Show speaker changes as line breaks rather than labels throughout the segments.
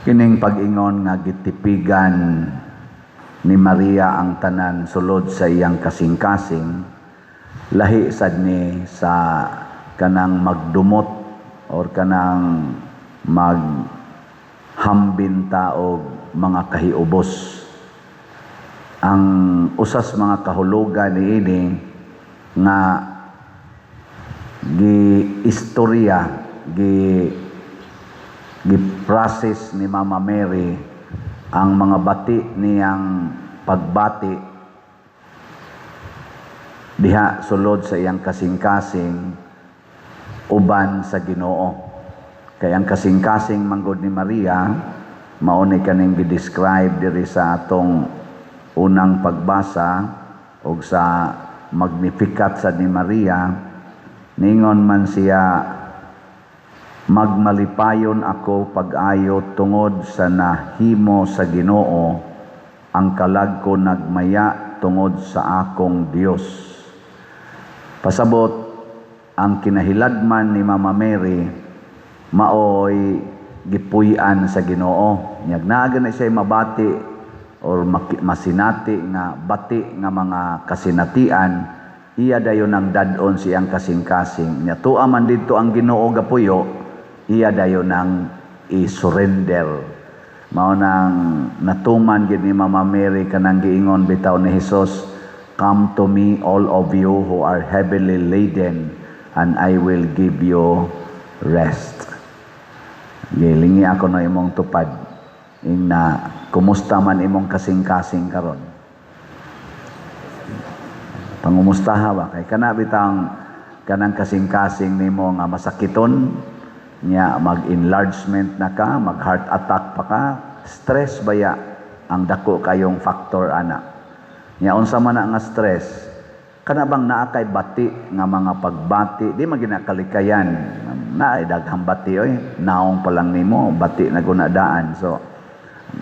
Kining pag-ingon nga gitipigan ni Maria ang tanan sulod sa iyang kasing-kasing, lahi sad ni sa kanang magdumot or kanang maghambin ta og mga kahiubos. Ang usas mga kahulugan niini nga gi istorya, gi process ni Mama Mary ang mga bati niyang pagbati diha sulod sa iyang kasing-kasing uban sa Ginoo. Kay ang kasing-kasing manggod ni Maria mao ni kaning gi-describe diri sa atong unang pagbasa og sa Magnificat sa ni Maria. Ningon man siya, "Magmalipayon ako pag-ayo tungod sa nahimo sa Ginoo, ang kalag ko nagmaya tungod sa akong Dios." Pasabot, ang kinahiladman ni Mama Mary maoy gipuy-an sa Ginoo. Nyag naa na siya mabati or masinati nga bati nga mga kasinatian, iya dayon ang dad-on siyang kasing-kasing. Nya tua man didto ang Ginoo gapuyo, iya dayon ang i-surrender. Mao nang natuman gid ni Mama Mary kanang giingon bitaw ni Jesus, "Come to me, all of you who are heavily laden, and I will give you rest." Gilingi ako no imong tupad. Ing na kumusta man imong kasing-kasing karon? Pangumustaha ba? Kay kana bitang kanang kasing-kasing nimo nga masakiton nya, mag-enlargement na ka, mag heart attack pa ka, stress baya ang dako kayong factor ana. Nya unsa man na nga stress? Kana bang naa kay bati nga mga pagbati, di man ginakalikayan. Naay daghang bati oy, naong pa lang nimo bati na gunadaan. So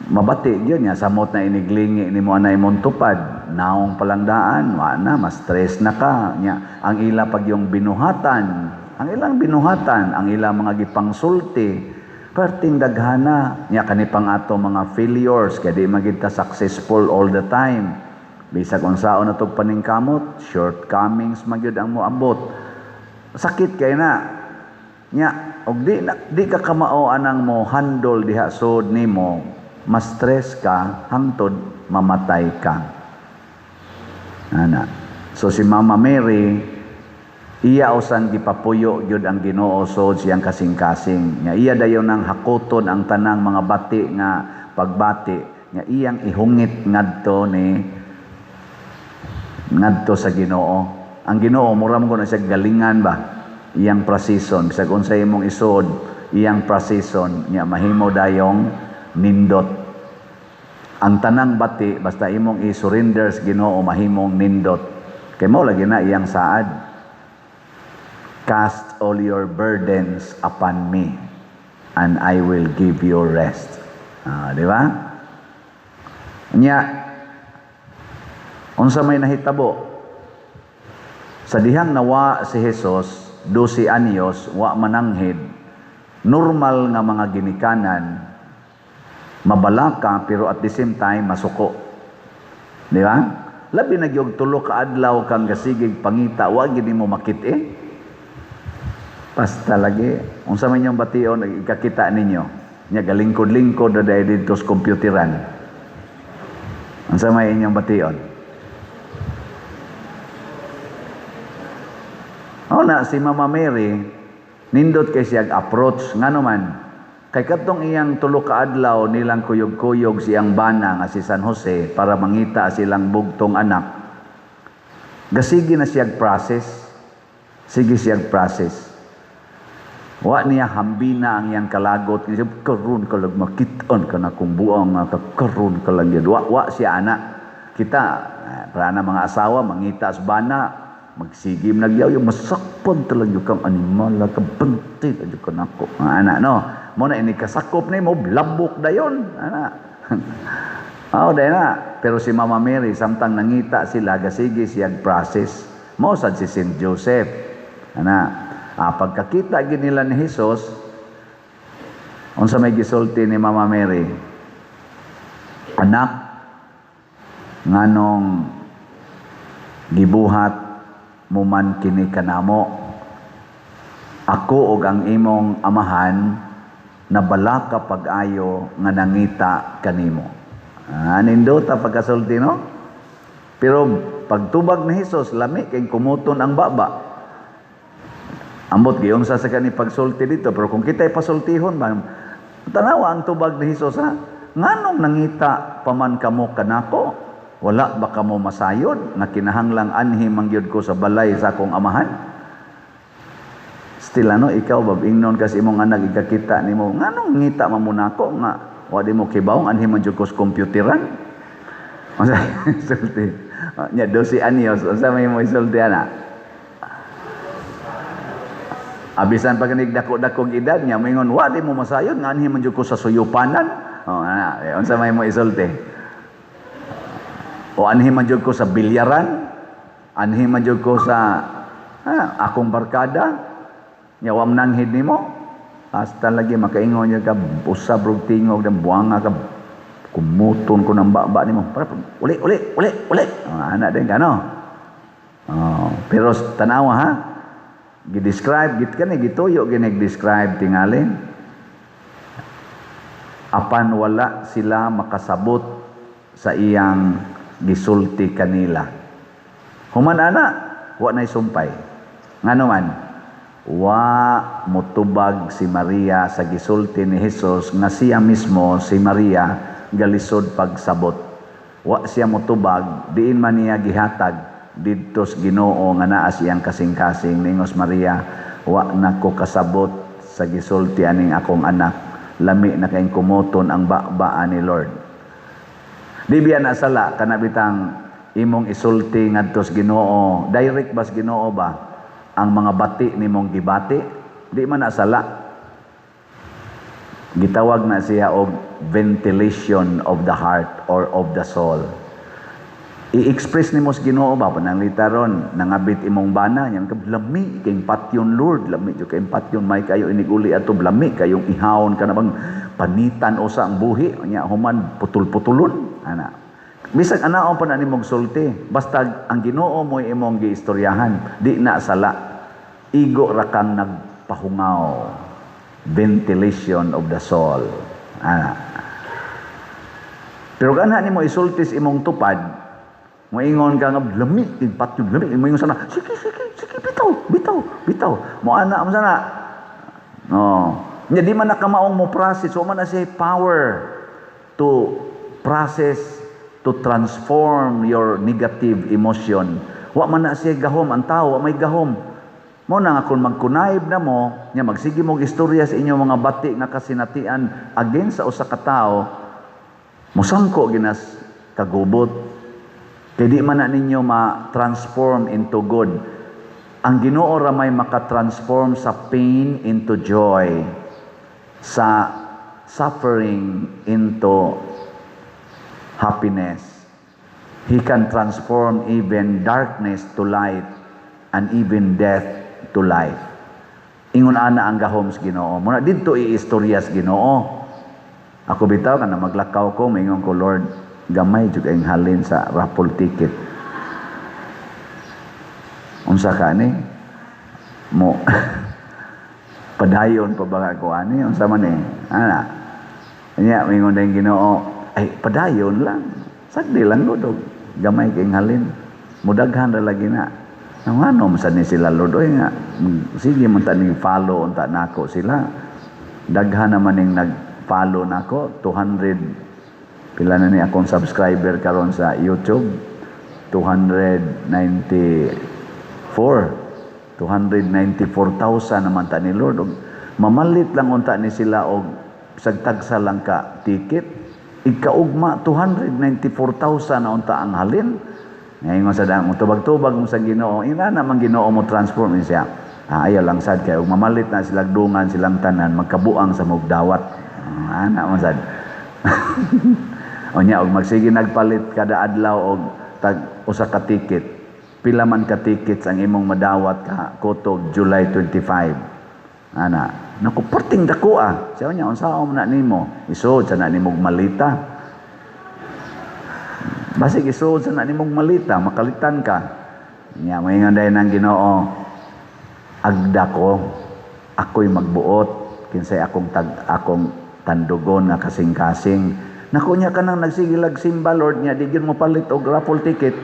mabati gyud nya samot na iniglingi nimo anay imong tupad, naong pa lang daan, wa na ma-stress na ka. Nya ang ila pag yung binuhatan, ang ilang binuhatan, ang ilang mga gipangsulti, perting daghana. Nya kani pang ato mga failures, kay di man gid ta successful all the time. Bisag unsaon na tog paningkamot, shortcomings man gyud ang moabot. Sakit kay na. Nya og di na, di ka kamao anang mo handle diha sud nimo, ma-stress ka hangtod mamatay ka. Ana. So si Mama Mary, iya usan gipapuyo gyud ang Ginoo sod siyang kasing-kasing. Nga iya dayon ang hakuton ang tanang mga bati nga pagbati nga iyang ihungit ngadto sa Ginoo. Ang Ginoo mura mo na siya galingan ba, iyang prasison. Bisag unsa imong isod, iyang prasison nya mahimo dayong nindot. Ang tanang bati, basta imong i-surrender sa Ginoo, mahimong nindot. Kay mao lagi na iyang saad. "Cast all your burdens upon me and I will give you rest." Ah, di ba? Nya unsa may nahitabo? Sa dihang nawa si Jesus, 12 anyos, wa mananghid, normal nga mga ginikanan, mabalaka pero at the same time masuko. Di ba? Labi na gyud 3 ka adlaw kang gasigig pangita, wa gid nimo makit-i. Basta lagi. Unsa man inyong bation, ikakita ninyo? Nya galingkod-lingkod na dahil dito sa computeran. Unsa may inyong bation? O na, si Mama Mary, nindot kay siya approach. Nga naman, kay katong iyang 3 ka adlaw nilang kuyog-kuyog siyang bana nga si San Jose para mangita silang bugtong anak. Gasigi na siyag process. Sige siyag process. Wa niya hambina ang iyang kalagot. Siya, "Karon ka lang makitaan ka na kung buang nga karon ka lang yun." Wa siya ana. Kita, para na mga asawa, mangita sa bana, magsigim nagyaw, yung masakpan talaga yung kang animal, kabante talaga ka nako. Mga ana, no? Mo na ini kasakop ni mo, labok dayon. Ana. Oh, dayon na. Pero si Mama Mary, samtang nangita sila, gasigi siyag process. Mo sad si Saint Joseph. Ana. Ah, pagkakita gid nila ni Jesus, Unsa may gisulti ni Mama Mary? "Anak, nganong gibuhat mo man kini kanamo? Ako ug ang imong amahan nabalaka pag-ayo nga nangita kanimo." Ah, nindota pagkasulti, no? Pero pagtubag ni Jesus, lami kay kumuton ang baba. Ambot giunsa sa kani pagsulti dito, pero kung kita'y pasultihon ba, tanawa ang tubag ni Jesus, ha. "Nganong nangita pa man kamo kanako? Wala ba kamo masayod nga kinahanglang anhi man gyud ko sa balay sa akong amahan?" Still ano, ikaw ba, ingnon kasi imong anak, ikakita nimo, "Nganong ngita man mo nako nga wa di mo kibaw anhi man jud ko sa computeran?" Unsa sulti? Nya 12 anyos, unsa may mo isulti ana? Abisan pa ganig dako-dakog edad niya, moingon, "Wa di mo masayod nga anhi man jud ko sa suyupanan?" Oh, ana, eh, unsa may mo isulti? O anhi man jud ko sa bilyaran, anhi man jud ko sa akong barkada, nya wa mananghid nimo. Hasta lagi makaingon niya ka, usab rog tingog dan buanga ka, kumuton ko ng baba nimo. Para, uli, uli, uli, uli. Oh, ana din ka, no? Oh, pero tanawa ha, gi-describe, git kani gituyo ginig describe tingali. Apan wala sila makasabot sa iyang gisulti kanila. Human ana, wa na'y sumpay. Ngano man, wa mutubag si Maria sa gisulti ni Jesus nga siya mismo, si Maria, galisod pagsabot. Wa siya mutubag, diin man niya gihatag didto sa Ginoo nga naa siyang kasing-kasing. Ningos Maria, "Wa na ko kasabot sa gisulti aning akong anak. Lami na kayong kumuton ang baba ni Lord." Di biya na sala kana bitang imong isulti ngadto sa Ginoo, direct bas Ginoo ba ang mga bati nimong gibati, di man na sala. Gitawag na siya og ventilation of the heart or of the soul. I-express nimo sa Ginoo ba pananglita ron nangabit imong bana nya ka, "Lami kay patyon, Lord, lami jud kay patyon, may kayo iniguli ato, lami kayong ihawon ka na bang panitan usa ang buhi nya human putol-putulon," ana. Bisag anaon pa na nimong sulti, basta ang Ginoo mo imong giistoryahan, di na sala. Igo ra kang nagpahungaw, ventilation of the soul, ana. Pero gana nimo isulti sa imong tupad, moingon ka nga, "Lami patyon, lami," moingon sana, "Sige, sige, sige, bitaw, bitaw, bitaw." Mo ana mo sana. No. Nya di man nakamaong mo process, wa man na siya power to process, to transform your negative emotion. Wa man na siya gahom ang tao, wa may gahom. Mo na nga kung magkunayib na mo, nya magsige mong istorya sa inyong mga bati nga kasinatian against sa usa ka tawo, musangko ginas kagubot. Kay di man na ninyo ma-transform into good. Ang Ginoo ra may maka-transform sa pain into joy, sa suffering into happiness. He can transform even darkness to light and even death to life. Ingon ana ang gahom sa Ginoo. Muna didto iistorya sa Ginoo. Ako bitaw kana maglakaw ko, maingon ko, "Lord, gamay jud ang halin sa raffle ticket. Unsa ka ni? Mo padayon pa ba ako ani? Unsa man eh?" Ana. Nya mingon din Ginoo, "Ay, padayon lang. Sagdi lang gud og gamay kay halin. Mudaghan ra lagi na." Ngano man sad ni sila, Lord, oy, nga sige man ta ning follow unta nako sila. Daghan naman ning nag-follow nako, 200 pila na ni akong subscriber karon sa YouTube, 294, 294,000 naman ta ni Lord. Og mamalit lang unta ni sila og sagtagsa lang ka ticket, ikaugma 294,000 na unta ang halin. Ngayon sa dang tubag-tubag mo sa Ginoo, ina naman Ginoo mo transform ni siya. Ah, ayaw lang sad kay og mamalit na silang dungan silang tanan, magkabuang sa mugdawat. Ah, ana mo sad. Unya og magsige nagpalit kada adlaw og tag usa ka ticket. Pila man ka tickets ang imong madawat ka kotog July 25? Ana, Naku, perting dako ah. Siya niya, unsaon man na nimo? Isuod sa na nimog malita. Basig isuod sa na nimog malita, makalitan ka. Nya moingon dayon ang Ginoo, agda ko, ako'y magbuot, kinsay akong tag akong tandugon nga kasing-kasing. Naku nya kanang nagsigilag simba, Lord, nya di gyud mo palit og raffle ticket.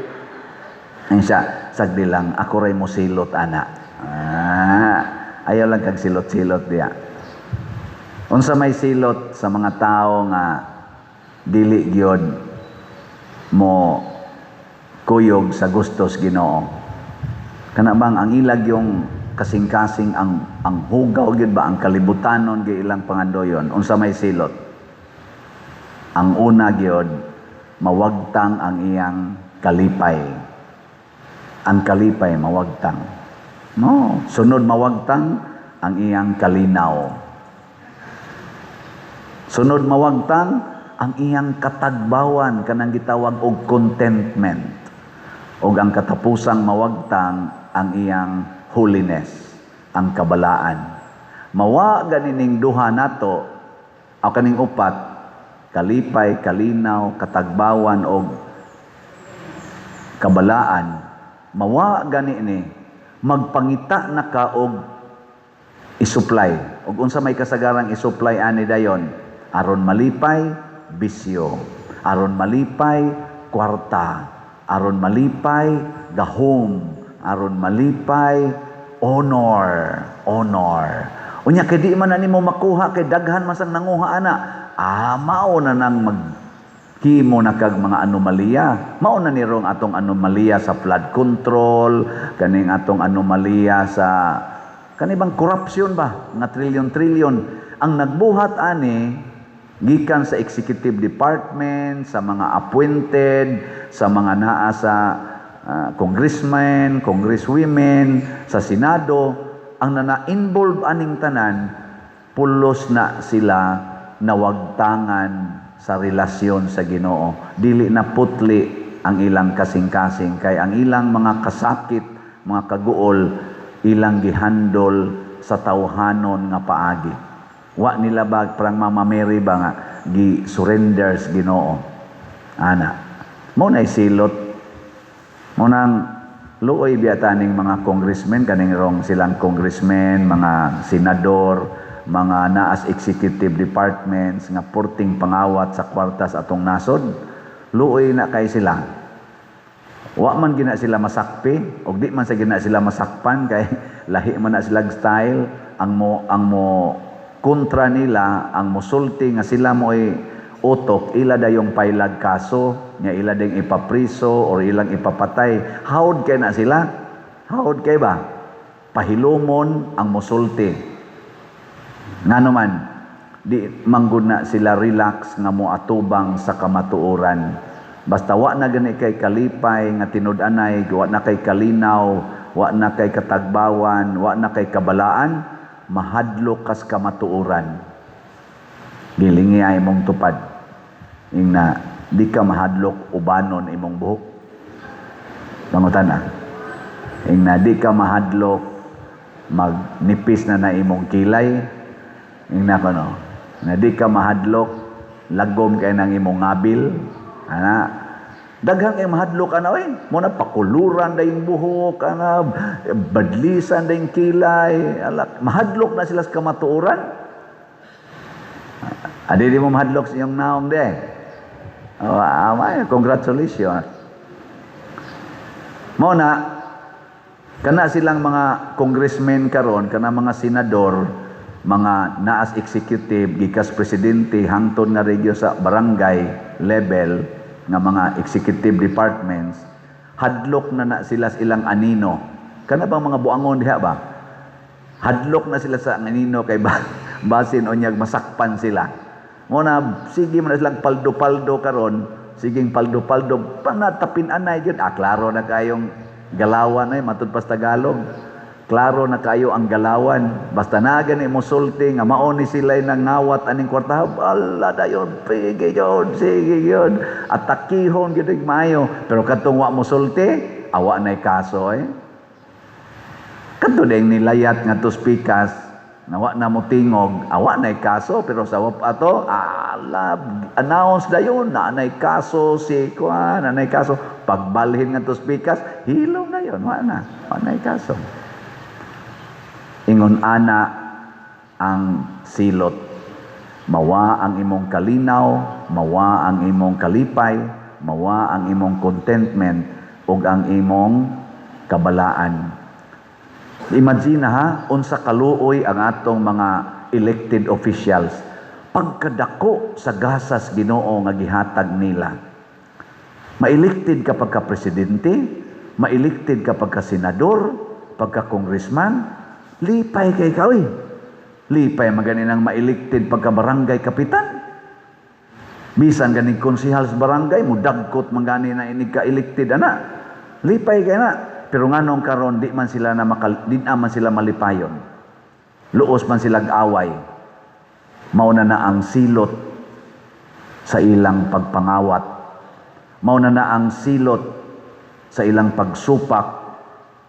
Ay siya, sagdi lang, ako ray mo silot ana. Ah, ayaw lang kag silot-silot diya. Unsa may silot sa mga tao nga dili gyud mo kuyog sa gustos Ginoo? Kana bang ang ilag yung kasing-kasing ang hugaw gyud ba, ang kalibutanon gyud ilang pangandoyon? Unsa may silot? Ang una gyud, mawagtang ang iyang kalipay. Ang kalipay mawagtang. No, sunod mawagtang ang iyang kalinaw. Sunod mawagtang ang iyang katagbawan, kanang gitawag og contentment. Og ang katapusang mawagtang ang iyang holiness, ang kabalaan. Mawa ganining duha nato o kaning upat, kalipay, kalinaw, katagbawan og kabalaan, mawa gani ni magpangita na ka og isupply. Og unsa may kasagarang isupply ani dayon? Aron malipay, bisyo. Aron malipay, kwarta. Aron malipay, gahom. Aron malipay, honor, honor. Unya kay di man na nimo makuha kay daghan man sang nanguha ana. Ah, mao na nang mag himo na kag mga anomalya. Mao na ni rong atong anomalya sa flood control, kaning atong anomalya sa kani bang corruption ba nga trilyon-trilyon ang nagbuhat ani gikan sa executive department, sa mga appointed, sa mga naa sa congressmen, congresswomen, sa Senado, ang nana-involve aning tanan, pulos na sila nawagtangan sa relasyon sa Ginoo. Dili na putli ang ilang kasing-kasing kay ang ilang mga kasakit, mga kaguol, ilang gihandol sa tawhanon nga paagi. Wa nila ba parang Mama Mary ba nga gi-surrender sa Ginoo. Ana. Mo na silot. Mo nang luoy biya taning mga congressmen, kaning rong silang congressmen, mga senador, mga naas executive departments nga porting pangawat sa kwarta sa atong nasod. Luoy na kay sila. Wa man gina sila masakpi og di man sa gina sila masakpan kay lahi man na sila style. Ang mo kontra nila, ang mosulti nga sila mo'y utok, ila dayong pailag kaso nya, ila ding ipapriso or ilang ipapatay. Hawd kay na sila, hawd kay ba pahilumon ang mosulti. Ngano man di manggod na sila relax nga mo atubang sa kamatuoran. Basta wa na gani kay kalipay nga tinud-anay, wa na kay kalinaw, wa na kay katagbawan, wa na kay kabalaan, mahadlok kas kamatuoran. Gilingi ay imong tupad. Ingna di ka mahadlok ubanon imong buhok. Pangutan ah. Ingna di ka mahadlok magnipis na na imong kilay. Ingna kono. Na di ka mahadlok lagom kay nang imong ngabil. Ana, daghan kay mahadlok ana oy. Mo na pakuluran dayong buhok ana, badlisan dayong kilay. Alak, mahadlok na sila sa kamatuoran. Adi di mo mahadlok sa iyong naong de. Oh, amay, congratulations. Mo na kana silang mga congressmen karon, kana mga senador, mga naas executive gikas presidente hangtod nga regio sa barangay level nga mga executive departments, hadlok na na sila sa ilang anino. Kana bang mga buangon diha ba? Hadlok na sila sa anino kay ba, basin unyag masakpan sila. Mo na sige man na silang paldo-paldo karon, siging paldo-paldo panatapin anay gyud. Ah, klaro na kayong galawan ay matud pas Tagalog. Klaro na kayo ang galawan. Basta na gani mo sulti nga mao ni sila nangawat aning kwarta. Ala dayon, sige yun, sige yun. Atakihon gyud og maayo. Pero kadtong wa mo sulti, awa nay kaso eh. Kadto ding nilayat nga pikas, Nawa na mo tingog, awa na kaso, pero sa wap ato, ala, announce dayon, na nay kaso si kuan, na nay kaso. Pagbalhin nga to pikas, hilom na yon, wa na kaso. Ingon ana ang silot. Mawa ang imong kalinaw, mawa ang imong kalipay, mawa ang imong contentment ug ang imong kabalaan. Imagine ha, unsa kaluoy ang atong mga elected officials. Pagkadako sa gasas Ginoo nga gihatag nila. Ma-elected ka pagka presidente, ma-elected ka pagka senador, pagka congressman, lipay kay ka oy. Lipay magani nang ma-elected pagka barangay kapitan. Bisan ganing konsehal sa barangay, mudagkot man gani na inig ka elected ana. Lipay kay na. Pero nganong karon di man sila na makal, di man sila malipayon. Luos man sila away. Mao na ang silot sa ilang pagpangawat. Mao na ang silot sa ilang pagsupak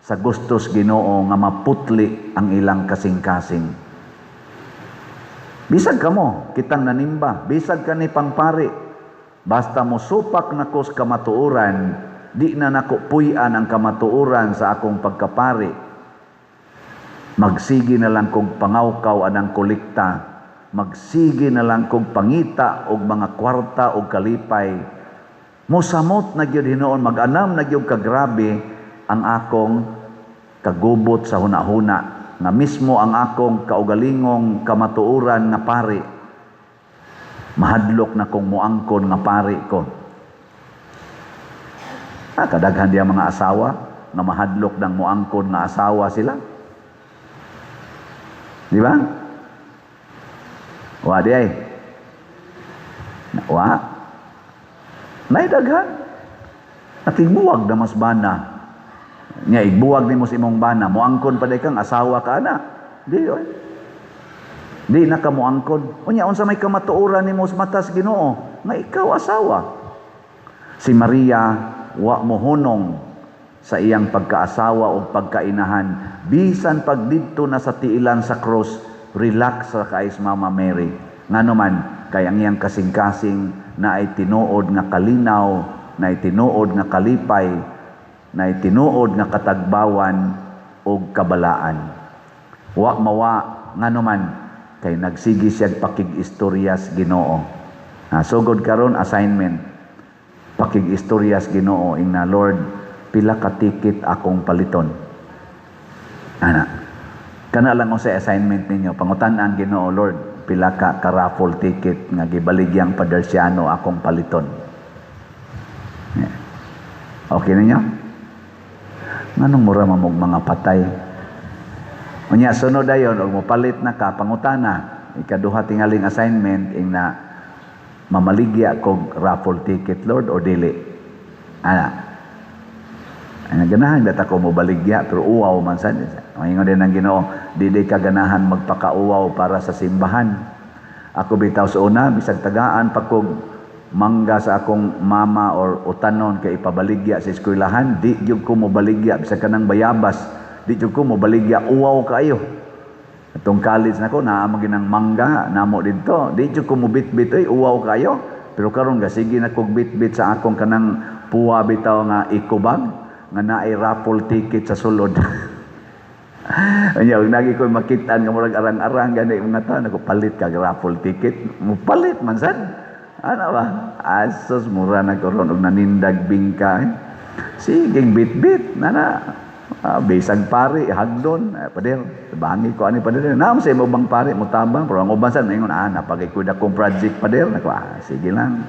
sa gustos Ginoo nga maputli ang ilang kasing-kasing. Bisag kamo, kitang nanimba, bisag ka ni pangpari. Basta mo supak nako sa kamatuoran, di na nako puy-an ang kamatuoran sa akong pagkapari. Magsige na lang kog pangawkaw anang kolekta, magsige na lang kog pangita og mga kwarta og kalipay. Mosamot na gyud hinuon, mag-anam na gyud kagrabe ang akong kagubot sa hunahuna nga mismo ang akong kaugalingong kamatuoran nga pari, mahadlok na kong muangkon nga pari ko. Ah, kadaghan diya mga asawa nga mahadlok ng muangkon nga asawa sila. Di ba? Wa di ay. Wa. Nay daghan. Natigbuwag na mas bana. Nya igbuwag nimo sa imong bana, muangkon pa day kang asawa ka ana. Di oy. Di na ka muangkon. Unya, unsa may kamatuoran nimo sa matas Ginoo nga ikaw asawa? Si Maria wa mohunong sa iyang pagkaasawa o pagkainahan, bisan pag didto na sa tiilan sa cross, relax ra kay Mama Mary. Ngano man? Kay ang iyang kasing-kasing na ay tinuod nga kalinaw, na ay tinuod nga kalipay, na ay tinuod nga katagbawan og kabalaan. Wa mawa. Ngano man? Kay nagsige siya pakig-istorya sa Ginoo. Ha, sugod karon, assignment, pakig-istorya sa Ginoo, ingna, "Lord, pila ka ticket akong paliton?" Ana kana lang sa assignment ninyo. Pangutan ang Ginoo, "Lord, pila ka ka raffle ticket nga gibaligyang Paderciano akong paliton?" Yeah. Okay ninyo? Nganong mura mamog mga patay? Unya, sunod dayon, og mopalit na ka, pangutana. Ikaduha tingaling assignment, ing na, "Mamaligya kog raffle ticket, Lord, or dili?" Ana. Ana, ganahan bata ko mobaligya, pero uwaw man sad. Maingon din ang Ginoo, "Dili ka ganahan magpakauwaw para sa simbahan." Ako bitaw sa una, bisag tagaan pa kog mangga sa akong mama or utanon kay ipabaligya sa eskwelahan, di gyud ko mobaligya. Bisag kanang bayabas, di gyud ko mobaligya, uwaw kaayo. Atong college nako, naa man ginang mangga namo didto, di gyud ko mobitbit oy, uwaw kaayo. Pero karon gasige na kog bitbit sa akong kanang puwa bitaw nga eco bag nga naay raffle ticket sa sulod. Anya, ug nagi ko makitaan nga murag arang-arang gani mga tao, nako, "Palit kag raffle ticket." Mupalit man sad. Ano ba? Asos, mura na ko ron og nanindag bingka. Eh. Sige, bit-bit. Nana. Ah, bisag pari, hagdon. Eh, pader, bangi ko ani, pader. Naam sa imo bang pari, mutabang. Pero ang uban sad, maingon, "Ah, napagikuda kong project, pader." Nako, "Ah, sige lang.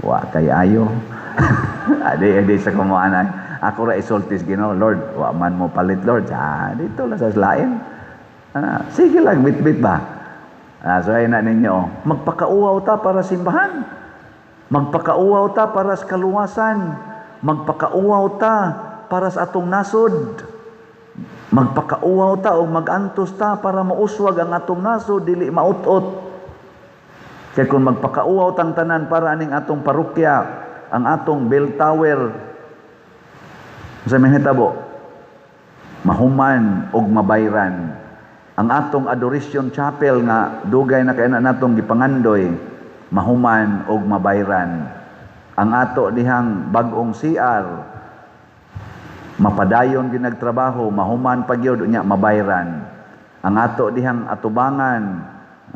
Wa kay ayo." Adi, adi sa kumuanay. Ako ra isultis Ginoo, "Lord, wa man mo palit, Lord." Ah, dito lang sa lain. Ah, sige lang, bit-bit ba? Ah, so ay na ninyo, magpakauwaw ta para simbahan. Magpakauwaw ta para sa kaluwasan. Magpakauwaw ta para sa atong nasod. Magpakauwaw ta o magantos ta para mauswag ang atong nasod, dili maut-ot. Kaya kung magpakauwaw tang tanan para aning atong parokya, ang atong bell tower, sa mahitabo, mahuman og mabayran. Ang atong Adoration Chapel nga dugay na kay na natong gipangandoy, mahuman og mabayran. Ang ato dihang bag-ong CR, mapadayon gyud nagtrabaho, mahuman pa gyud, unya mabayran. Ang ato dihang atubangan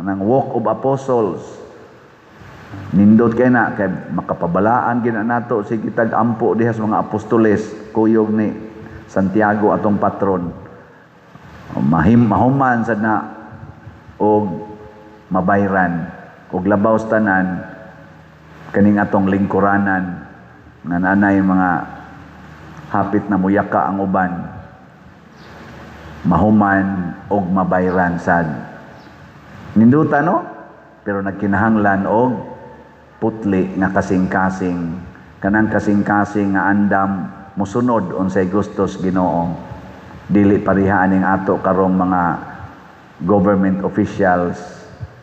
ng Walk of Apostles, nindot kay na kay makapabalaan gyud na nato si kitag ampo diha sa mga apostoles, kuyog ni Santiago, atong patron. Mahuman sad na og mabayran. Og labaw sa tanan, kaning atong lingkuranan nga nanay mga hapit na muyaka ang uban, mahuman og mabayran sad. Ninduta, no? Pero nagkinahanglan og putli nga kasing-kasing, kanang kasing-kasing nga andam musunod unsay gustos Ginoo, dili pareha aning ato karong mga government officials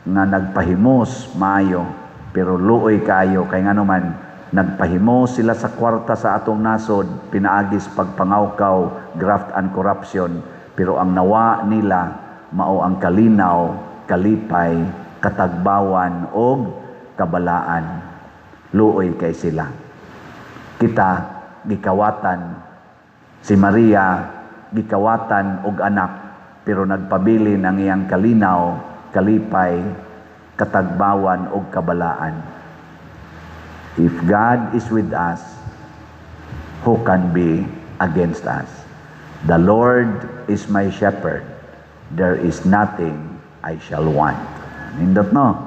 nga nagpahimos maayo, pero luoy kaayo kay ngano man nagpahimos sila sa kwarta sa atong nasod pinaagis pagpangawkaw, graft and corruption, pero ang nawa nila mao ang kalinaw, kalipay, katagbawan og kabalaan. Luoy kay sila. Kita gikawatan. Si Maria gikawatan og anak, pero nagpabilin ang iyang kalinaw, kalipay, katagbawan og kabalaan. If God is with us, who can be against us? The Lord is my shepherd. There is nothing I shall want. Nindot, no?